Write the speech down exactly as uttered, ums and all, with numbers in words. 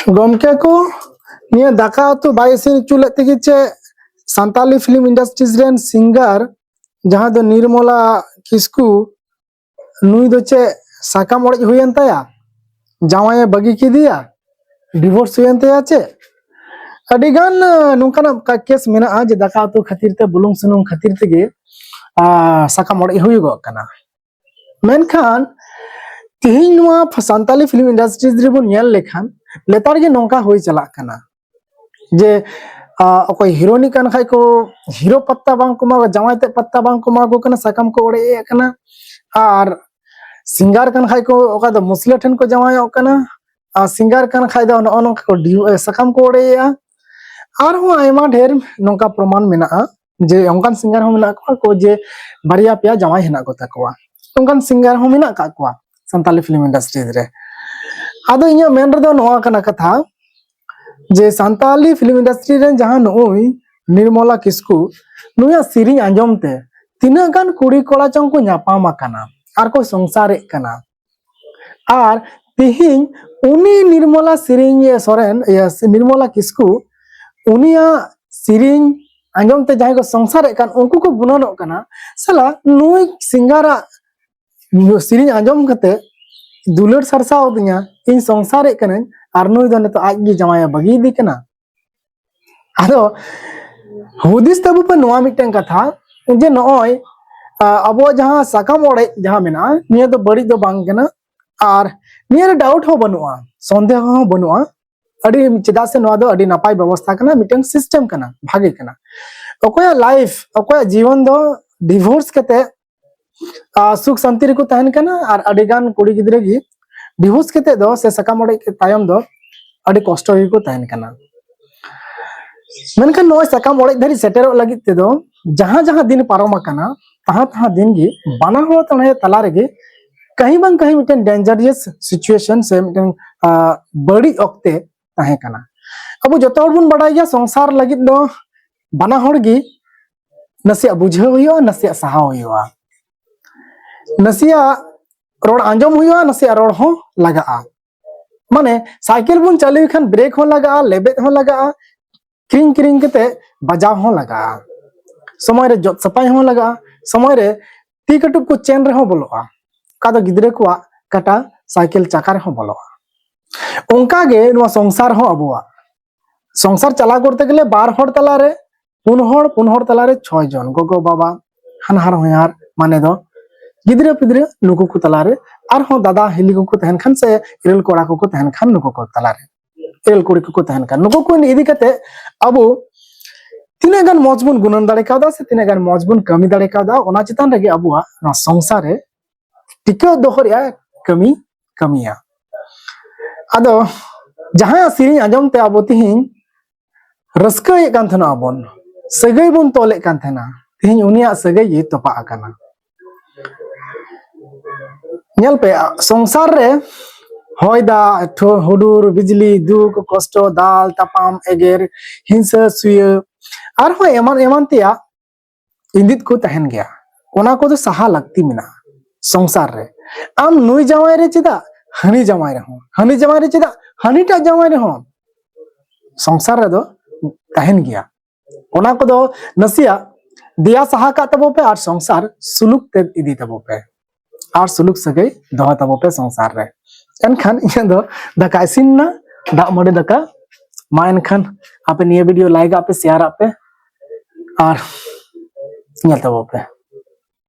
ᱜᱚᱢᱠᱮ ᱠᱚ, ᱱᱤᱭᱟᱹ ᱫᱟᱠᱟ ᱩᱛᱩ ᱵᱟᱭ ᱤᱥᱤᱱ ᱦᱚᱪᱚ ᱞᱮᱫ ᱛᱮᱜᱮ ᱪᱮᱫ ᱥᱟᱱᱛᱟᱞᱤ ᱯᱷᱤᱞᱢ ᱤᱱᱰᱟᱥᱴᱨᱤᱡᱽ ᱨᱮᱱ ᱥᱤᱝᱜᱟᱨ ᱡᱟᱦᱟᱸ ᱫᱚ ᱱᱤᱨᱢᱚᱞᱟ ᱠᱤᱥᱠᱩ, ᱱᱩᱭ ᱫᱚ ᱪᱮᱫ ᱥᱟᱠᱟᱢ ᱚᱲᱮᱡ ᱦᱩᱭᱮᱱ ᱛᱟᱭᱟ? ᱡᱟᱶᱟᱭᱮ ᱵᱟᱹᱜᱤ ᱠᱮᱫᱮᱭᱟ? ᱰᱤᱵᱷᱳᱨᱥ ᱦᱩᱭᱮᱱ ᱛᱟᱭᱟ ᱪᱮᱫ? ᱟᱹᱰᱤ ᱜᱟᱱ ᱱᱚᱝᱠᱟᱱᱟᱜ ᱠᱮᱥ ᱢᱮᱱᱟᱜᱼᱟ ᱡᱮ ᱫᱟᱠᱟ ᱩᱛᱩ ᱠᱷᱟᱹᱛᱤᱨ ᱛᱮ, ᱵᱩᱞᱩᱝ ᱥᱩᱱᱩᱢ ᱠᱷᱟᱹᱛᱤᱨ ᱛᱮᱜᱮ ᱥᱟᱠᱟᱢ ᱚᱲᱮᱡ ᱦᱩᱭᱩᱜᱚᱜ ᱠᱟᱱᱟ᱾ ᱢᱮᱱᱠᱷᱟᱱ ᱛᱮᱦᱮᱧ ᱱᱚᱣᱟ ᱥᱟᱱᱛᱟᱞᱤ ᱯᱷᱤᱞᱢ ᱤᱱᱰᱟᱥᱴᱨᱤᱡᱽ ᱨᱮᱵᱚᱱ ᱧᱮᱞ ᱞᱮᱠᱷᱟᱱ ᱞᱮᱛᱟᱲ ᱜᱮ ᱱᱚᱝᱠᱟ ᱦᱩᱭ ᱪᱟᱞᱟᱜ ᱠᱟᱱᱟ ᱡᱮ ᱚᱠᱚᱭ ᱦᱤᱨᱳᱱᱤ ᱠᱟᱱ ᱠᱷᱟᱡ ᱠᱚ ᱦᱤᱨᱳ ᱯᱟᱛᱛᱟ ᱵᱟᱝ ᱠᱚ ᱮᱢᱟ, ᱡᱟᱶᱟᱭ ᱛᱮ ᱯᱟᱛᱛᱟ ᱵᱟᱝ ᱠᱚ ᱮᱢᱟ ᱠᱚ ᱠᱟᱱᱟ, ᱥᱟᱠᱟᱢ ᱠᱚ ᱚᱲᱮᱡ ᱮᱫ ᱠᱟᱱᱟ᱾ ᱟᱨ ᱥᱤᱝᱜᱟᱨ ᱠᱟᱱ ᱠᱷᱟᱡ ᱠᱚ ᱚᱠᱟ ᱫᱚ ᱢᱩᱥᱞᱟᱹ ᱴᱷᱮᱱ ᱠᱚ ᱡᱟᱶᱟᱭᱚᱜ ᱠᱟᱱᱟ᱾ ᱟᱨ ᱥᱤᱝᱜᱟᱨ ᱠᱟᱱ ᱠᱷᱟᱡ ᱫᱚ ᱱᱚᱜᱼᱚ ᱱᱚᱝᱠᱟ ᱠᱚ ᱥᱟᱠᱟᱢ ᱠᱚ ᱚᱲᱮᱡ ᱮᱫᱼᱟ᱾ ᱟᱨᱦᱚᱸ ᱟᱭᱢᱟ ᱰᱷᱮᱨ ᱱᱚᱝᱠᱟ ᱯᱨᱚᱢᱟᱱ ᱢᱮᱱᱟᱜᱼᱟ ᱡᱮ ᱚᱱᱠᱟᱱ ᱥᱤᱝᱜᱟᱨ ᱦᱚᱸ ᱢᱮᱱᱟᱜ ᱠᱚᱣᱟ ᱠᱚ ᱡᱮ ᱵᱟᱨᱭᱟ ᱯᱮᱭᱟ ᱡᱟᱶᱟᱭ ᱦᱮᱱᱟᱜ ᱠᱚᱛᱟ ᱠᱚᱣᱟ᱾ ᱚᱱᱠᱟᱱ ᱥᱤᱝᱜᱟᱨ ᱦᱚᱸ ᱢᱮᱱᱟᱜ ᱠᱟᱜ ᱠᱚᱣᱟ ᱥᱟᱱᱛᱟᱞᱤ ᱯᱷᱤᱞᱢ ᱤᱱᱰᱟᱥᱴᱨᱤ ᱨᱮ᱾ ᱟᱫᱚ ᱤᱧᱟᱹᱜ ᱢᱮᱱ ᱨᱮᱫᱚ ᱱᱚᱣᱟ ᱠᱟᱱᱟ ᱠᱟᱛᱷᱟ ᱡᱮ ᱥᱟᱱᱛᱟᱞᱤ ᱯᱷᱤᱞᱢ ᱤᱱᱰᱟᱥᱴᱨᱤ ᱨᱮᱱ ᱡᱟᱦᱟᱸ ᱱᱩᱜᱼᱩᱭ ᱱᱤᱨᱢᱚᱞᱟ ᱠᱤᱥᱠᱩ, ᱱᱩᱭᱟᱜ ᱥᱮᱨᱮᱧ ᱟᱸᱡᱚᱢ ᱛᱮ ᱛᱤᱱᱟᱹᱜ ᱜᱟᱱ ᱠᱩᱲᱤ ᱠᱚᱲᱟ ᱪᱚᱝ ᱠᱚ ᱧᱟᱯᱟᱢ ᱟᱠᱟᱱᱟ ᱟᱨ ᱠᱚ ᱥᱚᱝᱥᱟᱨᱮᱫ ᱠᱟᱱᱟ᱾ ᱟᱨ ᱛᱤᱦᱤᱧ ᱩᱱᱤ ᱱᱤᱨᱢᱚᱞᱟ ᱥᱮᱨᱮᱧ ᱥᱚᱨᱮᱱ, ᱤᱭᱟᱹ, ᱱᱤᱨᱢᱚᱞᱟ ᱠᱤᱥᱠᱩ, ᱩᱱᱤᱭᱟᱜ ᱥᱮᱨᱮᱧ ᱟᱸᱡᱚᱢ ᱛᱮ ᱡᱟᱦᱟᱸᱭ ᱠᱚ ᱥᱚᱝᱥᱟᱨᱮᱫ ᱠᱟᱱ ᱩᱱᱠᱩ ᱠᱚ ᱜᱩᱱᱟᱹᱱᱚᱜ ᱠᱟᱱᱟ, ᱥᱟᱞᱟ ᱱᱩᱭ ᱥᱤᱝᱜᱟᱨᱟᱜ ᱥᱮᱨᱮᱧ ᱟᱸᱡᱚᱢ ᱠᱟᱛᱮ ᱫᱩᱞᱟᱹᱲ ᱥᱟᱨᱥᱟᱣ ᱟᱹᱫᱤᱧᱟ, ᱤᱧ ᱥᱚᱝᱥᱟᱨᱮᱫ ᱠᱟᱹᱱᱟᱹᱧ, ᱟᱨ ᱱᱩᱭ ᱫᱚ ᱱᱤᱛᱚᱜ ᱟᱡ ᱜᱮ ᱡᱟᱶᱟᱭᱮ ᱵᱟᱹᱜᱤᱭᱮᱫᱮ ᱠᱟᱱᱟ᱾ ᱟᱫᱚ ᱦᱩᱫᱤᱥ ᱛᱟᱵᱚ ᱯᱮ ᱱᱚᱣᱟ ᱢᱤᱫᱴᱟᱝ ᱠᱟᱛᱷᱟ ᱡᱮ ᱱᱚᱜᱼᱚᱭ ᱟᱵᱚᱣᱟᱜ ᱡᱟᱦᱟᱸ ᱥᱟᱠᱟᱢ ᱚᱲᱮᱡ ᱡᱟᱦᱟᱸ ᱢᱮᱱᱟᱜᱼᱟ, ᱱᱤᱭᱟᱹ ᱫᱚ ᱵᱟᱹᱲᱤᱡ ᱫᱚ ᱵᱟᱝ ᱠᱟᱱᱟ᱾ ᱟᱨ ᱱᱤᱭᱟᱹ ᱨᱮ ᱰᱟᱣᱩᱴ ᱦᱚᱸ ᱵᱟᱹᱱᱩᱜᱼᱟ, ᱥᱚᱱᱫᱮᱦᱚ ᱦᱚᱸ ᱵᱟᱹᱱᱩᱜᱼᱟ᱾ ᱟᱹᱰᱤ, ᱪᱮᱫᱟᱜ ᱥᱮ ᱱᱚᱣᱟ ᱫᱚ ᱟᱹᱰᱤ ᱱᱟᱯᱟᱭ ᱵᱮᱵᱚᱥᱛᱷᱟ ᱠᱟᱱᱟ, ᱢᱤᱫᱴᱟᱝ ᱥᱤᱥᱴᱮᱢ ᱠᱟᱱᱟ, ᱵᱷᱟᱜᱮ ᱠᱟᱱᱟ᱾ ᱚᱠᱚᱭᱟᱜ ᱞᱟᱭᱤᱯᱷ, ᱚᱠᱚᱭᱟᱜ ᱡᱤᱭᱚᱱ ᱫᱚ ᱰᱤᱵᱷᱳᱨᱥ ᱠᱟᱛᱮ ᱥᱩᱠ ᱥᱟᱱᱛᱤ ᱨᱮᱠᱚ ᱛᱟᱦᱮᱱ ᱠᱟᱱᱟ᱾ ᱟᱨ ᱟᱹᱰᱤ ᱜᱟᱱ ᱠᱩᱲᱤ ᱜᱤᱫᱽᱨᱟᱹ ᱜᱮ ᱰᱤᱵᱷᱳᱨᱥ ᱠᱟᱛᱮ ᱫᱚ ᱥᱮ ᱥᱟᱠᱟᱢ ᱚᱲᱮᱡ ᱛᱟᱭᱚᱢ ᱫᱚ ᱟᱹᱰᱤ ᱠᱚᱥᱴᱚ ᱨᱮᱜᱮ ᱠᱚ ᱛᱟᱦᱮᱱ ᱠᱟᱱᱟ᱾ ᱢᱮᱱᱠᱷᱟᱱ ᱱᱚᱜᱼᱚᱭ ᱥᱟᱠᱟᱢ ᱚᱲᱮᱡ ᱫᱷᱟᱹᱨᱤᱡ ᱥᱮᱴᱮᱨᱚᱜ ᱞᱟᱹᱜᱤᱫ ᱛᱮᱫᱚ ᱡᱟᱦᱟᱸ ᱡᱟᱦᱟᱸ ᱫᱤᱱ ᱯᱟᱨᱚᱢ ᱟᱠᱟᱱᱟ, ᱛᱟᱦᱟᱸ ᱛᱟᱦᱟᱸ ᱫᱤᱱ ᱜᱮ ᱵᱟᱱᱟ ᱦᱚᱲ ᱛᱟᱞᱟ ᱨᱮᱜᱮ ᱠᱟᱹᱦᱤ ᱵᱟᱝ ᱠᱟᱹᱦᱤ ᱢᱤᱫᱴᱮᱱ ᱰᱮᱧᱡᱟᱨᱤᱭᱟᱥ ᱥᱤᱪᱩᱭᱮᱥᱚᱱ ᱥᱮ ᱢᱤᱫᱴᱮᱱ ᱵᱟᱹᱲᱤᱡ ᱚᱠᱛᱮ ᱛᱟᱦᱮᱸ ᱠᱟᱱᱟ᱾ ᱟᱵᱚ ᱡᱚᱛᱚ ᱦᱚᱲ ᱵᱚᱱ ᱵᱟᱰᱟᱭ ᱜᱮᱭᱟ, ᱥᱚᱝᱥᱟᱨ ᱞᱟᱹᱜᱤᱫ ᱫᱚ ᱵᱟᱱᱟ ᱦᱚᱲ ᱜᱮ ᱱᱟᱥᱮᱭᱟᱜ ᱵᱩᱡᱷᱟᱹᱣ ᱦᱩᱭᱩᱜᱼᱟ, ᱱᱟᱥᱮᱭᱟᱜ ᱥᱟᱦᱟᱣ ᱦᱩᱭᱩᱜᱼᱟ, ᱱᱟᱥᱮᱭᱟᱜ ᱨᱚᱲ ᱟᱸᱡᱚᱢ ᱦᱩᱭᱩᱜᱼᱟ, ᱱᱟᱥᱮᱭᱟᱜ ᱨᱚᱲ ᱦᱚᱸ ᱞᱟᱜᱟᱜᱼᱟ᱾ ᱢᱟᱱᱮ ᱥᱟᱭᱠᱮᱞ ᱵᱚᱱ ᱪᱟᱹᱞᱩᱭ ᱠᱷᱟᱱ ᱵᱨᱮᱠ ᱦᱚᱸ ᱞᱟᱜᱟᱜᱼᱟ, ᱞᱮᱵᱮᱫ ᱦᱚᱸ ᱞᱟᱜᱟᱜᱼᱟ, ᱠᱤᱨᱤᱧ ᱠᱤᱨᱤᱧ ᱠᱟᱛᱮ ᱵᱟᱡᱟᱣ ᱦᱚᱸ ᱞᱟᱜᱟᱜᱼᱟ, ᱥᱚᱢᱚᱭ ᱨᱮ ᱡᱚᱫ ᱥᱟᱯᱷᱟᱭ ᱦᱚᱸ ᱞᱟᱜᱟᱜᱼᱟ, ᱥᱚᱢᱚᱭ ᱨᱮ ᱛᱤ ᱠᱟᱹᱴᱩᱵ ᱠᱚ ᱪᱮᱱ ᱨᱮᱦᱚᱸ ᱵᱚᱞᱚᱜᱼᱟ, ᱚᱠᱟ ᱫᱚ ᱜᱤᱫᱽᱨᱟᱹ ᱠᱚᱣᱟᱜ ᱠᱟᱴᱟ ᱥᱟᱭᱠᱮᱞ ᱪᱟᱠᱟ ᱨᱮᱦᱚᱸ ᱵᱚᱞᱚᱜᱼᱟ᱾ ᱚᱱᱠᱟ ᱜᱮ ᱱᱚᱣᱟ ᱥᱚᱝᱥᱟᱨ ᱦᱚᱸ ᱟᱵᱚᱣᱟᱜ ᱥᱚᱝᱥᱟᱨ ᱪᱟᱞᱟᱣ ᱠᱚᱨᱛᱮ ᱜᱮᱞᱮ ᱵᱟᱨ ᱦᱚᱲ ᱛᱟᱞᱟᱨᱮ ᱯᱩᱱ ᱦᱚᱲ, ᱯᱩᱱ ᱦᱚᱲ ᱛᱟᱞᱟᱨᱮ ᱪᱷᱚᱭ ᱡᱚᱱ, ᱜᱚᱜᱚ ᱵᱟᱵᱟ, ᱦᱟᱱᱦᱟᱨ ᱦᱚᱧᱦᱟᱨ, ᱢᱟᱱᱮ ᱫᱚ ᱜᱤᱫᱽᱨᱟᱹ ᱯᱤᱫᱽᱨᱟᱹ, ᱱᱩᱠᱩ ᱠᱚ ᱛᱟᱞᱟᱨᱮ ᱟᱨᱦᱚᱸ ᱫᱟᱫᱟ ᱦᱤᱞᱤ ᱠᱚᱠᱚ ᱛᱟᱦᱮᱱ ᱠᱷᱟᱱ ᱥᱮ ᱤᱨᱤᱞ ᱠᱚᱲᱟ ᱠᱚᱠᱚ ᱛᱟᱦᱮᱱ ᱠᱷᱟᱱ ᱱᱩᱠᱩ ᱠᱚ ᱛᱟᱞᱟᱨᱮ ᱤᱨᱤᱞ ᱠᱩᱲᱤ ᱠᱚᱠᱚ ᱛᱟᱦᱮᱱ ᱠᱷᱟᱱ ᱱᱩᱠᱩ ᱠᱚ ᱤᱫᱤ ᱠᱟᱛᱮ ᱟᱵᱚ ᱛᱤᱱᱟᱹᱜ ᱜᱟᱱ ᱢᱚᱡᱽ ᱵᱚᱱ ᱜᱩᱱᱟᱹᱱ ᱫᱟᱲᱮ ᱠᱟᱣᱫᱟ ᱥᱮ ᱛᱤᱱᱟᱹᱜ ᱜᱟᱱ ᱢᱚᱡᱽ ᱵᱚᱱ ᱠᱟᱹᱢᱤ ᱫᱟᱲᱮ ᱠᱟᱣᱫᱟ, ᱚᱱᱟ ᱪᱮᱛᱟᱱ ᱨᱮᱜᱮ ᱟᱵᱚᱣᱟᱜ ᱱᱚᱣᱟ ᱥᱚᱝᱥᱟᱨ ᱨᱮ ᱴᱤᱠᱟᱹᱣ ᱫᱚᱦᱚ ᱨᱮᱭᱟᱜ ᱠᱟᱹᱢᱤ ᱠᱟᱹᱢᱤᱭᱟ᱾ ᱟᱫᱚ ᱡᱟᱦᱟᱸᱭᱟᱜ ᱥᱮᱨᱮᱧ ᱟᱸᱡᱚᱢ ᱛᱮ ᱟᱵᱚ ᱛᱤᱦᱤᱧ ᱨᱟᱹᱥᱠᱟᱹᱭᱮᱫ ᱠᱟᱱ ᱛᱟᱦᱮᱱᱟ ᱵᱚᱱ, ᱥᱟᱹᱜᱟᱹᱭ ᱵᱚᱱ ᱛᱚᱞᱮᱫ ᱠᱟᱱ ᱛᱟᱦᱮᱱᱟ, ᱛᱤᱦᱤᱧ ᱩᱱᱤᱭᱟᱜ ᱥᱟᱹᱜᱟᱹᱭ ᱜᱮ ᱛᱚᱯᱟᱜ ᱟᱠᱟᱱᱟ᱾ ᱧᱮᱞ ᱯᱮ, ᱥᱚᱝᱥᱟᱨ ᱨᱮ ᱦᱚᱭ ᱫᱟᱜ, ᱴᱷᱩ-, ᱦᱩᱰᱩᱨ ᱵᱤᱡᱽᱞᱤ, ᱫᱩᱠ ᱠᱚᱥᱴᱚ, ᱫᱟᱞ ᱛᱟᱯᱟᱢ, ᱮᱜᱮᱨ, ᱦᱤᱝᱥᱟᱹ ᱥᱩᱭᱟᱹ, ᱟᱨᱦᱚᱸ ᱮᱢᱟᱱ ᱮᱢᱟᱱ ᱛᱮᱭᱟᱜ ᱤᱸᱫᱤᱛ ᱠᱚ ᱛᱟᱦᱮᱱ ᱜᱮᱭᱟ᱾ ᱚᱱᱟ ᱠᱚᱫᱚ ᱥᱟᱦᱟ ᱞᱟᱹᱠᱛᱤ ᱢᱮᱱᱟᱜᱼᱟ ᱥᱚᱝᱥᱟᱨ ᱨᱮ᱾ ᱟᱢ ᱱᱩᱭ ᱡᱟᱶᱟᱭ ᱨᱮ ᱪᱮᱫᱟᱜ, ᱦᱟᱹᱱᱤ ᱡᱟᱶᱟᱭ ᱨᱮᱦᱚᱸ, ᱦᱟᱹᱱᱤ ᱡᱟᱶᱟᱭ ᱨᱮ ᱪᱮᱫᱟᱜ, ᱦᱟᱹᱱᱤᱴᱟᱜ ᱡᱟᱶᱟᱭ ᱨᱮᱦᱚᱸ ᱥᱚᱝᱥᱟᱨ ᱨᱮᱫᱚ ᱛᱟᱦᱮᱱ ᱜᱮᱭᱟ᱾ ᱚᱱᱟ ᱠᱚᱫᱚ ᱱᱟᱥᱮᱭᱟᱜ ᱫᱮᱭᱟ ᱥᱟᱦᱟ ᱠᱟᱜ ᱛᱟᱵᱚ ᱯᱮ ᱟᱨ ᱥᱚᱝᱥᱟᱨ ᱥᱩᱞᱩᱠ ᱛᱮ ᱤᱫᱤ ᱛᱟᱵᱚ ᱯᱮ ᱟᱨ ᱥᱩᱞᱩᱠ ᱥᱟᱹᱜᱟᱹᱭ ᱫᱚᱦᱚ ᱛᱟᱵᱚ ᱯᱮ ᱥᱚᱝᱥᱟᱨ ᱨᱮ᱾ ᱮᱱᱠᱷᱟᱱ ᱤᱧᱟᱹᱜ ᱫᱚ ᱫᱟᱠᱟ ᱤᱥᱤᱱ ᱮᱱᱟ, ᱫᱟᱜ ᱢᱟᱹᱰᱤ ᱫᱟᱠᱟ᱾ ᱢᱟ ᱮᱱᱠᱷᱟᱱ ᱟᱯᱮ ᱱᱤᱭᱟᱹ ᱵᱷᱤᱰᱤᱭᱳ ᱞᱟᱭᱤᱠ ᱟᱜ ᱯᱮ, ᱥᱮᱭᱟᱨ ᱟᱜ ᱯᱮ ᱟᱨ ᱧᱮᱞ ᱛᱟᱵᱚ ᱯᱮ᱾